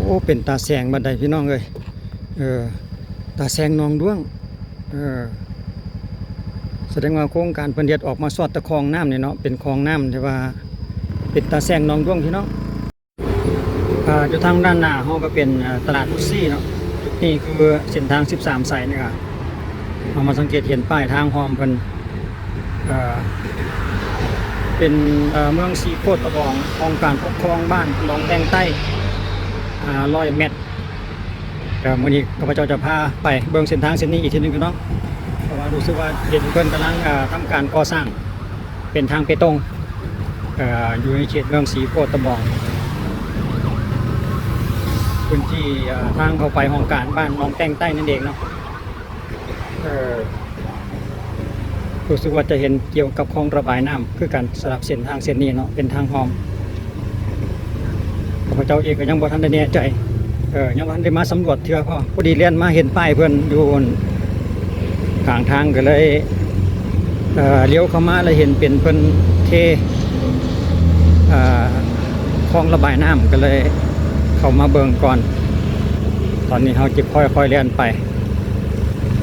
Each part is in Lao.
ໂອ້ ເປັນຕາແຊງບັດໃດພີ່ນ້ອງເອີຍ. ເອີ ຕາແຊງໜອງດ້ວງ. ເອີ ສະແດງວ່າໂຄງການເພິ່ນເຮັດອອກມາຊອດແຕ່ຄອງນ້ຳນີ້ເນາະ, ເປັນຄອງນ້ຳທີ່ວ່າເປັນຕາແຊງໜອງດ້ວງພີ່ນ້ອງ. ອ່າ ຢູ່ທາງດ້ານໜ້າເຮົາກໍເປັນ ເອີ ຕະຫຼາດອຸຊີເນາະ. ຈຸດນີ້ຄືເສັ້ນທາງສິບສາມສາຍນີ້ ເຮົາມາສັງເກດເຫັນປ້າຍທາງອ້ອມເພິ່ນ ເອີ ເປັນ ເອີ ເມືອງສີໂຄດຕະບອງ ຫ້ອງການປົກຄອງບ້ານໜອງແຕ່ງໃຕ້ ຫ້າຮ້ອຍແມັດ. ເອີ ມື້ນີ້ຂ້າພະເຈົ້າຈະພາໄປເບິ່ງເສັ້ນທາງເສັ້ນນີ້ອີກເທື່ອໜຶ່ງເນາະ, ເພາະວ່າຮູ້ສຶກວ່າເຫັນເພິ່ນກຳລັງ ເອີ ທຳການກໍ່ສ້າງເປັນທາງເປຕົງ ເອີ ຢູ່ໃນເຂດເມືອງສີໂຄດຕະບອງ ພື້ນທີ່ ເອີ ທາງເຂົ້າໄປຫ້ອງການບ້ານໜອງແຕ່ງໃຕ້ນັ້ນເອງເນາະ. ເອີ ຮູ້ສຶກວ່າຈະເຫັນກ່ຽວກັບຄອງລະບາຍນ້ຳຄືກັນ ສຳລັບເສັ້ນທາງເສັ້ນນີ້ເນາະ, ເປັນທາງອ້ອມ. ຂ້າພະເຈົ້າເອງກໍຍັງບໍ່ທັນໄດ້ແນ່ໃຈ ເອີ ຍັງບໍ່ທັນໄດ້ມາສຳຫຼວດເທື່ອ ພໍ ພໍດີແລ່ນມາເຫັນປ້າຍເພິ່ນຢູ່ກາງທາງ ກໍເລີຍ ເອີ ລ້ຽວເຂົ້າມາ ແລ້ວເຫັນເປັນເພິ່ນເທ ເອີ ຄອງລະບາຍນ້ຳ ກໍເລີຍເຂົ້າມາເບິ່ງກ່ອນ. ຕອນນີ້ເຮົາຈະຄ່ອຍໆແລ່ນໄປ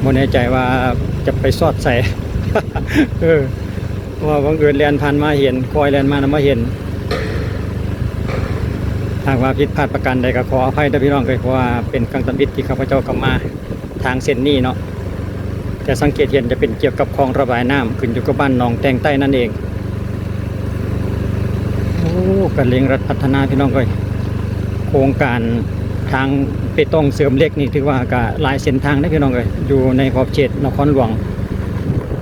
ບໍ່ແນ່ໃຈວ່າຈະໄປຊອດໃສ ເອີ ເພາະວ່າບັງເອີນແລ່ນຜ່ານມາເຫັນ, ຄ່ອຍແລ່ນມານຳມາເຫັນ. ຫາກວ່າຜິດພາດປະການໃດກໍຂໍອະໄພເດີພີ່ນ້ອງເອີຍ, ເພາະວ່າເປັນຄັ້ງທຳອິດທີ່ຂ້າພະເຈົ້າກໍມາທາງເສັ້ນນີ້ເນາະ. ແຕ່ສັງເກດເຫັນຈະເປັນກ່ຽວກັບຄອງລະບາຍນ້ຳ ຂຶ້ນຢູ່ກັບບ້ານໜອງແຕ່ງໃຕ້ນັ້ນເອງ. ໂອ້ ກະເລັ່ງລັດພັດທະນາພີ່ນ້ອງເອີຍ. ໂຄງການທາງເປຕົງເສີມເຫຼັກນີ້ ຖືວ່າກະຫຼາຍເສັ້ນທາງເດ້ພີ່ນ້ອງເອີຍ, ຢູ່ໃນຂອບເຂດນະຄອນຫຼວງ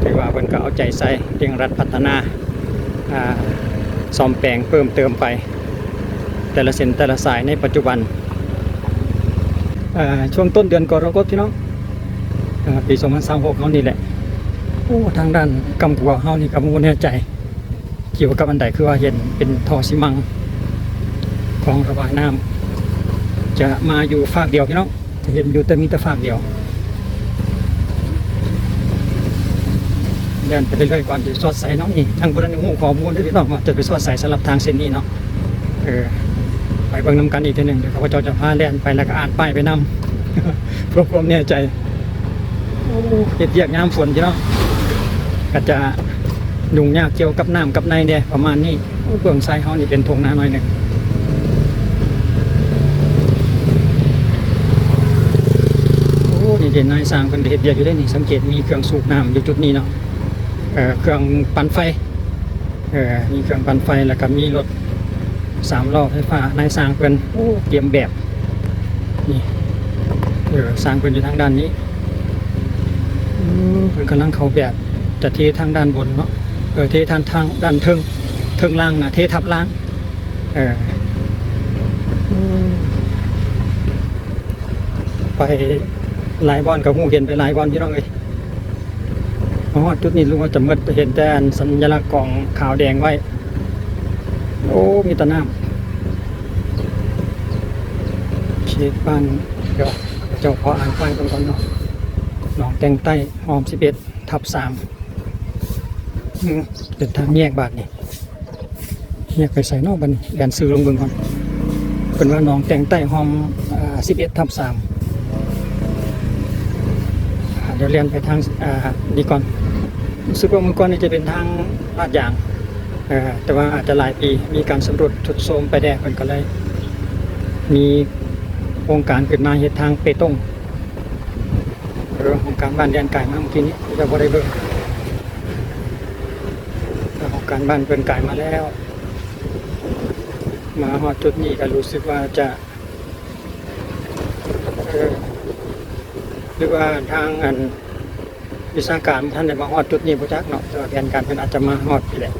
ຖືວ່າເພິ່ນກໍເອົາໃຈໃສ່ເລັ່ງລັດພັດທະນາ ອາ ສ້ອມແປງເພີ່ມເຕີມໄປ ແຕ່ລະເສັ້ນແຕ່ລະສາຍໃນປັດຈຸບັນ. ອາ ຊ່ວງຕົ້ນເດືອນກໍລະກົດພີ່ນ້ອງ ອາ ປີສອງພັນຊາວຫົກເຮົານີ້ແຫຼະ. ໂອ້ ທາງດ້ານກຳຂວາເຮົານີ້ກໍບໍ່ແນ່ໃຈ ກ່ຽວກັບອັນໃດ ຄືວ່າເຫັນເປັນທໍ່ຊີມັງ ຄອງລະບາຍນ້ຳ ຈະມາຢູ່ຟາກດຽວພີ່ນ້ອງ, ຈະເຫັນຢູ່ແຕ່ ມີແຕ່ຟາກດຽວ. ແລ່ນໄປເລື້ອຍໆກ່ອນ ຈະຊອດໃສເນາະ. ນີ້ຍັງບໍ່ທັນຮູ້ຂໍ້ມູນເດ້ພີ່ນ້ອງ ວ່າຈະໄປຊອດໃສສຳລັບທາງເສັ້ນນີ້ເນາະ. ເອີ ໄປເບິ່ງນຳກັນອີກເທື່ອໜຶ່ງ, ດຽວຂ້າພະເຈົ້າຈະພາແລ່ນໄປ ແລ້ວກໍອ່ານປ້າຍໄປນຳ ເພື່ອຄວາມແນ່ໃຈ. ໂອ້ ເຮັດວຽກຍາມຝົນພີ່ນ້ອງ ກໍຈະຫຍຸ້ງຍາກກ່ຽວກັບນ້ຳກັບໃນແດ່ ປະມານນີ້. ໂອ້ ເບື້ອງຊ້າຍເຮົານີ້ເປັນທົ່ງນາໜ້ອຍໜຶ່ງ. ໂອ້ ນີ້ເດ້ ນາຍຊ່າງເພິ່ນກໍເຮັດວຽກຢູ່ເດ້ນີ້, ສັງເກດມີເຄື່ອງສູບນ້ຳຢູ່ຈຸດນີ້ເນາະ, ເອີ ເຄື່ອງປັ່ນໄຟ. ເອີ ມີເຄື່ອງປັ່ນໄຟ ແລ້ວກໍມີລົດສາມລໍ້ໄຟຟ້າ. ນາຍຊ່າງເພິ່ນ ໂອ້ ຕຽມແບບ ນີ້ ເອີ ຊ່າງເພິ່ນຢູ່ທາງດ້ານນີ້. ອືມ ເພິ່ນກຳລັງເຂົ້າແບບ ຈະເທທາງດ້ານບົນເນາະ, ເອີ ເທທາງ ທາງດ້ານເທິງ ເທິງລ່າງນະ ເທທັບລ່າງ. ເອີ ອືມ ໄປຫຼາຍບ່ອນກໍຮູ້ເຫັນໄປຫຼາຍບ່ອນ ພີ່ນ້ອງເອີຍ. ມາຮອດຈຸດນີ້ ຮູ້ວ່າຈະໝົດ ເຫັນແຕ່ອັນສັນຍະລັກກອງຂາວແດງໄວ້. ໂອ້ ມີແຕ່ນ້ຳ. ເຂດບ້ານ ດຽວເຈົ້າຂໍອ່ານປ້າຍເບິ່ງກ່ອນເນາະ, ໜອງແຕ່ງໃຕ້ ອ້ອມສິບເອັດທັບສາມ. ອືມ ເປັນທາງແຍກບາດນີ້. ແຍກໄປໃສເນາະບັດນີ້? ແລ່ນຊື່ລົງເບິ່ງກ່ອນ. ເພິ່ນວ່າໜອງແຕ່ງໃຕ້ ຮ່ອມ ເອີ ສິບເອັດທັບສາມ. ອາ ດຽວແລ່ນໄປທາງ ອາ ນີ້ກ່ອນ. ຮູ້ສຶກວ່າເມື່ອກ່ອນນີ້ຈະເປັນທາງລາດຢາງ ເອີ ແຕ່ວ່າອາດຈະຫຼາຍປີ ມີການຊຳລຸດຊຸດໂຊມໄປແດ່ ເພິ່ນກໍເລີຍມີໂຄງການຂຶ້ນມາເຮັດທາງເປຕົງ. ເອີ ຫ້ອງການບ້ານແລ່ນກາຍມາເມື່ອກີ້ນີ້ ເຈົ້າບໍ່ໄດ້ເບິ່ງ. ຫ້ອງການບ້ານເພິ່ນກາຍມາແລ້ວ. ມາຮອດຈຸດນີ້ກໍຮູ້ສຶກວ່າຈະ ເອີ ຫຼືວ່າທາງອັນວິຊາການບໍ່ທັນໄດ້ມາຮອດຈຸດນີ້ບໍ່ຈັກເນາະ, ແຕ່ວ່າແຜນການເພິ່ນອາດຈະມາຮອດພີ້ແຫຼະ.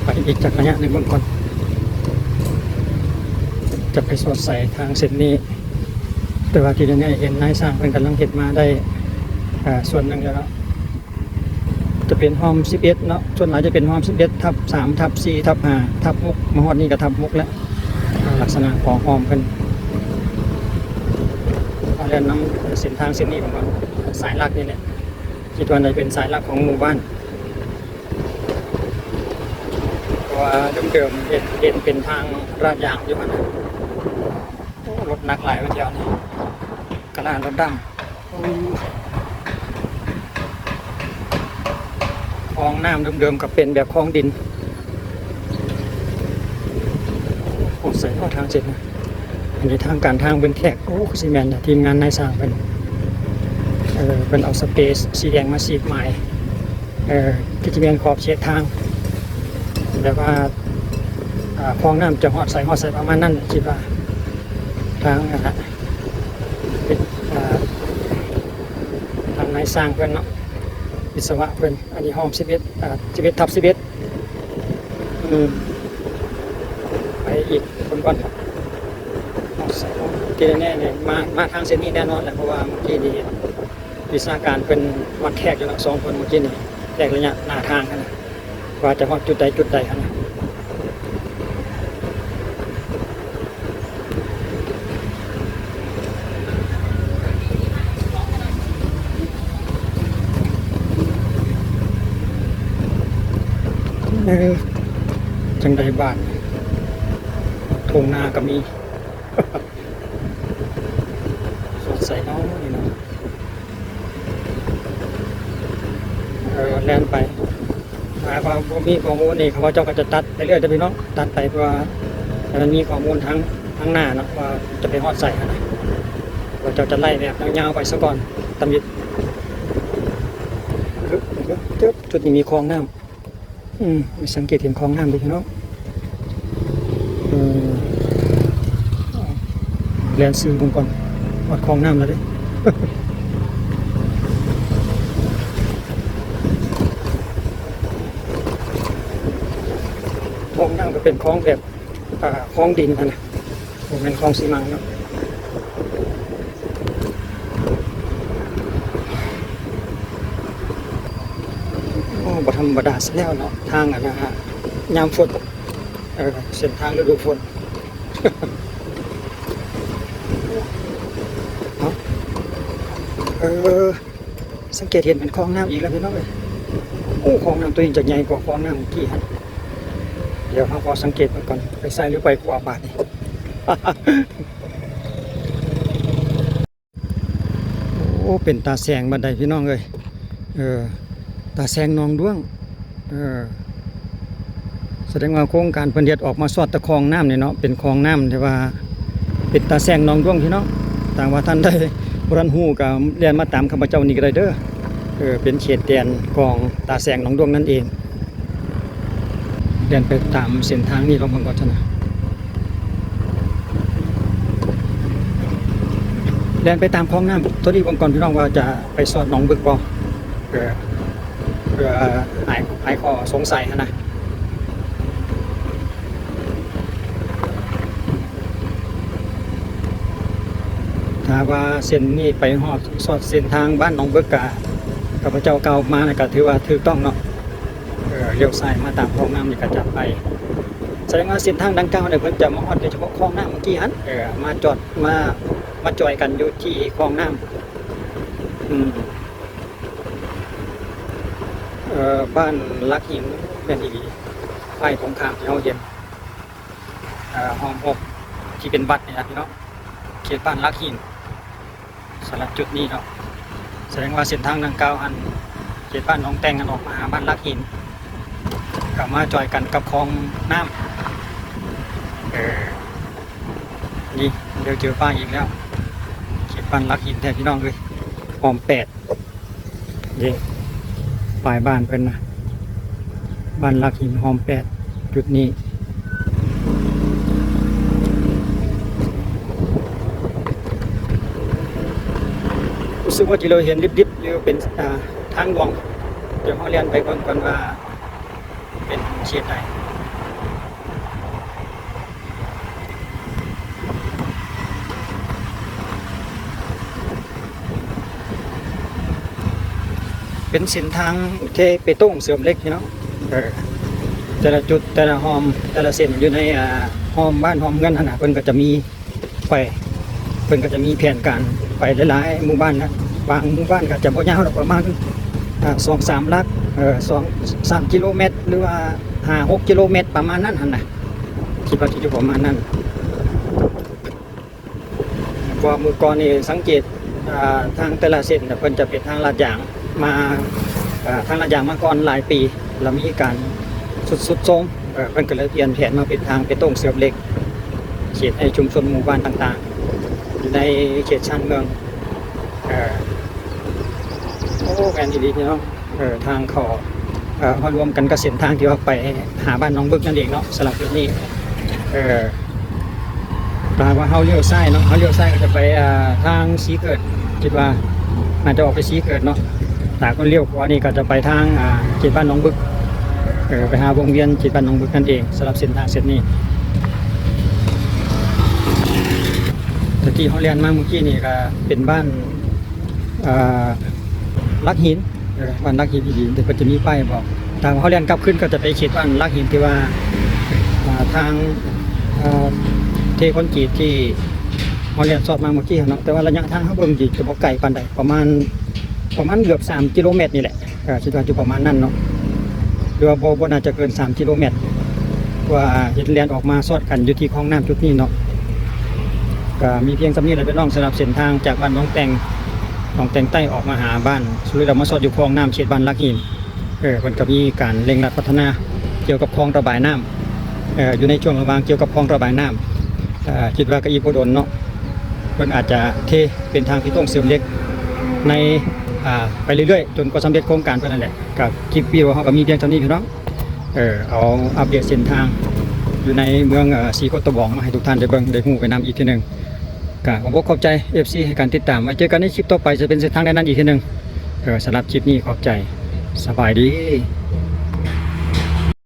ໄປອີກຈັກໄລຍະໜຶ່ງເບິ່ງກ່ອນ ຈະໄປຊອດໃສທາງເສັ້ນນີ້. ແຕ່ວ່າທີ່ແນ່ໆ ເຫັນນາຍຊ່າງເພິ່ນກຳລັງເຮັດມາໄດ້ ເອີ ສ່ວນໜຶ່ງແລ້ວເນາະ. ຈະເປັນຮ່ອມສິບເອັດເນາະ, ສ່ວນຫຼາຍຈະເປັນຮ່ອມສິບເອັດທັບສາມ ທັບສີ່ ທັບຫ້າ ທັບຫົກ ມາຮອດນີ້ກໍທັບຫົກແລ້ວ. ລັກສະນະຂອງຮ່ອມເພິ່ນ ເອົາແລ່ນນຳເສັ້ນທາງເສັ້ນນີ້ ເພາະວ່າສາຍຫຼັກນີ້ແຫຼະ ຄິດວ່າໜ້າຈະເປັນສາຍຫຼັກຂອງໝູ່ບ້ານ. ກໍ ວ່າເດີມໆ ເຫັນ ເຫັນເປັນທາງລາດຢາງຢູ່ຫັ້ນນະ. ໂອ້ ລົດໜັກຫຼາຍວ່າແຖວນີ້ ກະລານລົດດຳ. ຄອງນ້ຳເດີມໆ ກໍເປັນແບບຄອງດິນ. ໂອ້ ໃສ່ເນາະທາງເສັ້ນນະ. ອັນນີ້ທາງການທາງເພິ່ນແທກ. ໂອ້ ຄືຊິແມ່ນນະ ທີມງານນາຍຊ່າງເພິ່ນ ເອີ ເພິ່ນເອົາສະເປສສີແດງມາສີດໝາຍ. ເອີ ຄືຊິແມ່ນຂອບເຂດທາງ ແບບວ່າ ອ່າ ຄອງນ້ຳຈະຮອດໃສ ຮອດໃສ ປະມານນັ້ນ ຄິດວ່າ. ທາງ ອ່າ ເປັນ ອ່າ ທາງນາຍຊ່າງເພິ່ນເນາະ ວິດສະວະເພິ່ນ. ອັນນີ້ຫ້ອງສິບເອັດ ອ່າ ສິບເອັດທັບສິບເອັດ. ອືມ ໄປອີກເບິ່ງກ່ອນ. ທີ່ແນ່ໆ ມາ ມາທາງເສັ້ນນີ້ແນ່ນອນແຫຼະ ເພາະວ່າເມື່ອກີ້ນີ້ເຫັນວິຊາການເພິ່ນວັດແທກຢູ່ເນາະ ສອງຄົນເມື່ອກີ້ນີ້ ແທກໄລຍະໜ້າທາງຫັ້ນນະ ວ່າຈະຮອດຈຸດໃດຈຸດໃດຫັ້ນນະ. ເອີ ຈັ່ງໃດບາດ ທົ່ງນາກໍມີ ສົດໃສເນາະນີ້ເນາະ. ເອີ ແລ່ນໄປ ຖ້າວ່າບໍ່ມີຂໍ້ມູນນີ້ ເຂົາເຈົ້າກໍຈະຕັດໄປເລື້ອຍເດີພີ່ນ້ອງ ຕັດໄປເພື່ອໃຫ້ມັນມີຂໍ້ມູນທາງ ທາງໜ້າເນາະ ວ່າຈະໄປຮອດໃສຫັ້ນນະ. ເຂົາເຈົ້າຈະໄລ່ແບບຍາວໆໄປຊະກ່ອນ ຕຳອິດ. ຈຶບ ຈຸດນີ້ມີຄອງນ້ຳ. ອືມ ໄປສັງເກດເຫັນຄອງນ້ຳເດ້ພີ່ນ້ອງ. ເອີ ແລ່ນຊື່ເບິ່ງກ່ອນ ຮອດຄອງນ້ຳແລ້ວເດ້. ຄອງນ້ຳກໍເປັນຄອງແບບ ອ່າ ຄອງດິນຫັ້ນນະ ບໍ່ແມ່ນຄອງຊີມັງເນາະ. ໂອ້ ບໍ່ທຳມະດາຊະແລ້ວເນາະ ທາງອັນນະ ຍາມຝົນ ເອີ ເສັ້ນທາງລະດູຝົນ. ເອີ ສັງເກດເຫັນເປັນຄອງນ້ຳອີກແລ້ວພີ່ນ້ອງເອີຍ. ໂອ້ ຄອງນ້ຳຕົວນີ້ຈະໃຫຍ່ກວ່າຄອງນ້ຳເມື່ອກີ້ຫັ້ນ. ດຽວເຮົາຂໍສັງເກດເບິ່ງກ່ອນ ໄປຊ້າຍຫຼືໄປຂວາບາດນີ້. ໂອ້ ເປັນຕາແສງບັນໄດພີ່ນ້ອງເອີຍ. ເອີ ຕາແສງໜອງດ້ວງ. ເອີ ສະແດງວ່າໂຄງການເພິ່ນເຮັດອອກມາຊອດແຕ່ຄອງນ້ຳນີ້ເນາະ ເປັນຄອງນ້ຳທີ່ວ່າເປັນຕາແສງໜອງດ້ວງພີ່ນ້ອງ. ຖ້າວ່າທ່ານໃດບໍ່ທັນຮູ້ກໍແລ່ນມາຕາມຂ້າພະເຈົ້ານີ້ກໍໄດ້ເດີ. ເອີ ເປັນເຂດແດນຂອງຕາແສງໜອງດ້ວງນັ້ນເອງ. ແລ່ນໄປຕາມເສັ້ນທາງນີ້ລອງເບິ່ງກ່ອນຊັ້ນນະ. ແລ່ນໄປຕາມຄອງນ້ຳຕົວນີ້ເບິ່ງກ່ອນພີ່ນ້ອງ ວ່າຈະໄປຊອດໜອງບຶກບໍ່. ເພື່ອ ເພື່ອຫາຍ ຫາຍຂໍ້ສົງໄສຫັ້ນນະ. ຖ້າວ່າເສັ້ນນີ້ໄປຮອດຊອດເສັ້ນທາງບ້ານໜອງບຶກ ກະ ຂ້າພະເຈົ້າກ່າວມານະ ກະຖືວ່າຖືກຕ້ອງເນາະ. ເອີ ລ້ຽວຊ້າຍມາຕາມຄອງນ້ຳນີ້ກໍຈະໄປ ສະແດງວ່າເສັ້ນທາງດັ່ງກ່າວນີ້ເພິ່ນຈະມາຮອດໂດຍສະເພາະຄອງນ້ຳເມື່ອກີ້ຫັ້ນ. ເອີ ມາຈອດ ມາ ມາຈອຍກັນຢູ່ທີ່ຄອງນ້ຳ. ອືມ ເອີ ບ້ານຫຼັກຫີນແມ່ນອີ່ຫຼີ ຝ່າຍຕົງຂ້າມທີ່ເຮົາເຫັນ ເອີ ຫ້ອມຮອບທີ່ເປັນວັດນີ້ນະພີ່ນ້ອງ ເຂດບ້ານຫຼັກຫີນ. ສຳລັບຈຸດນີ້ເນາະ ສະແດງວ່າເສັ້ນທາງດັ່ງກ່າວຫັ້ນ ເຂດບ້ານໜອງແຕ່ງຫັ້ນ ອອກມາຫາບ້ານຫຼັກຫີນ ກໍມາຈອຍກັນກັບຄອງນ້ຳ. ເອີ ນີ້ ດຽວເຈີປ້າຍອີກແລ້ວ ເຂດບ້ານຫຼັກຫີນແທ້ພີ່ນ້ອງເອີຍ ຫ້ອມແປດ. ເດ້ ປ້າຍບ້ານເພິ່ນນະ ບ້ານຫຼັກຫີນ ຫ້ອມແປດ ຈຸດນີ້. ຮູ້ສຶກວ່າທີ່ເຮົາເຫັນລິບໆຢູ່ເປັນ ອ່າ ທາງຫຼວງ. ດຽວເຮົາແລ່ນໄປເບິ່ງກ່ອນວ່າເປັນເຂດໃດ. ເປັນເສັ້ນທາງເທເປຕົງເສີມເຫຼັກພີ່ນ້ອງ. ເອີ ແຕ່ລະຈຸດ ແຕ່ລະຮ່ອມ ແຕ່ລະເສັ້ນຢູ່ໃນ ອ່າ ຮ່ອມບ້ານຮ່ອມເຮືອນຫັ້ນນະ ເພິ່ນກໍຈະມີໄປ ເພິ່ນກໍຈະມີແຜນການໄປຫຼາຍໆໝູ່ບ້ານນະ. ບາງໝູ່ບ້ານກໍຈະບໍ່ຍາວດອກ ປະມານ ອ່າ ສອງສາມຫຼັກ ເອີ ສອງ ສາມກິໂລແມັດ ຫຼືວ່າຫ້າຫົກກິໂລແມັດ ປະມານນັ້ນຫັ້ນນະ ຄິດວ່າຊິຢູ່ປະມານນັ້ນ. ເພາະວ່າມື້ກ່ອນນີ້ສັງເກດ ອ່າ ທາງແຕ່ລະເສັ້ນນະ ເພິ່ນຈະເປັນທາງລາດຢາງມາ ເອີ ທາງລາດຢາງມາກ່ອນຫຼາຍປີ ແລ້ວມີການຊຸດໂຊມ ເອີ ເພິ່ນກໍເລີຍປ່ຽນແຜນມາເປັນທາງເບຕົງເສີມເຫຼັກ ເຂດໃຫ້ຊຸມຊົນໝູ່ບ້ານຕ່າງໆ ຢູ່ໃນເຂດຊານເມືອງ. ເອີ ໂອ້ ແມ່ນອີ່ຫຼີເນາະ. ເອີ ທາງເຂົ້າ ເອີ ມາລວມກັນກັບເສັ້ນທາງທີ່ວ່າໄປຫາບ້ານໜອງບຶກນັ້ນເອງເນາະ. ສຳລັບຈຸດນີ້ ເອີ ຖ້າຫາກວ່າເຮົາລ້ຽວຊ້າຍເນາະ ເຮົາລ້ຽວຊ້າຍກໍຈະໄປ ເອີ ທາງສີເກີດ ຄິດວ່າໜ້າຈະອອກໄປສີເກີດເນາະ. ຖ້າຄົນລ້ຽວຂວານີ້ກໍຈະໄປທາງ ອ່າ ເຂດບ້ານໜອງບຶກ ເອີ ໄປຫາວົງວຽນເຂດບ້ານໜອງບຶກນັ້ນເອງ. ສຳລັບເສັ້ນທາງເສັ້ນນີ້ ແຕ່ທີ່ເຮົາແລ່ນມາມື້ກີ້ນີ້ກໍເປັນບ້ານ ເອີ ຫຼັກຫີນ ເອີ ບ້ານຫຼັກຫີນອີ່ຫຼີ ແຕ່ເພິ່ນຈະມີປ້າຍບອກ. ຖ້າເຮົາແລ່ນກັບຄືນກໍຈະໄປເຂດບ້ານຫຼັກຫີນທີ່ວ່າ ອ່າ ທາງ ເອີ ເທຄອນກຣີດທີ່ເຮົາແລ່ນຊອດມາເມື່ອກີ້ຫັ້ນເນາະ. ແຕ່ວ່າໄລຍະທາງເຮົາເບິ່ງຢູ່ຈະບໍ່ໄກປານໃດ ປະມານ ປະມານເກືອບສາມກິໂລແມັດນີ້ແຫຼະ. ເອີ ຄິດວ່າຢູ່ປະມານນັ້ນເນາະ ຫຼືວ່າບໍ່ ບໍ່ໜ້າຈະເກີນສາມກິໂລແມັດ ເພາະວ່າເຫັນແລ່ນອອກມາຊອດກັນຢູ່ທີ່ຄອງນ້ຳຈຸດນີ້ເນາະ. ກໍມີພຽງສ່ຳນີ້ແຫຼະພີ່ນ້ອງ ສຳລັບເສັ້ນທາງຈາກບ້ານໜອງແຕ່ງ ໜອງແຕ່ງໃຕ້ອອກມາຫາບ້ານສຸລິດ ແລ້ວມາຊອດຢູ່ຄອງນ້ຳເຂດບ້ານຫຼັກຫີນ. ເອີ ເພິ່ນກໍມີການເລັ່ງລັດພັດທະນາກ່ຽວກັບຄອງລະບາຍນ້ຳ ເອີ ຢູ່ໃນຊ່ວງລະຫວ່າງກ່ຽວກັບຄອງລະບາຍນ້ຳ ເອີ ຄິດວ່າກໍອີກບໍ່ດົນເນາະ ເພິ່ນອາດຈະເທເປັນທາງເບຕົງເສີມເຫຼັກໃນ ອ່າ ໄປເລື້ອຍໆ ຈົນກວ່າສຳເລັດໂຄງການເພິ່ນນັ້ນແຫຼະ. ກໍຄລິບວິດີໂອເຮົາກໍມີພຽງເທົ່ານີ້ພີ່ນ້ອງ ເອີ ເອົາອັບເດດເສັ້ນທາງຢູ່ໃນເມືອງ ເອີ ສີໂຄດຕະບອງມາໃຫ້ທຸກທ່ານໄດ້ເບິ່ງໄດ້ຮູ້ໄປນຳອີກເທື່ອໜຶ່ງ. ກໍຂໍຂອບໃຈ ເອັຟຊີ ໃຫ້ການຕິດຕາມ ໄວ້ເຈີກັນໃນຄລິບຕໍ່ໄປ ຈະເປັນເສັ້ນທາງໃດນັ້ນອີກເທື່ອໜຶ່ງ. ເອີ ສຳລັບຄລິບນີ້ຂອບໃຈ ສະບາຍດີ.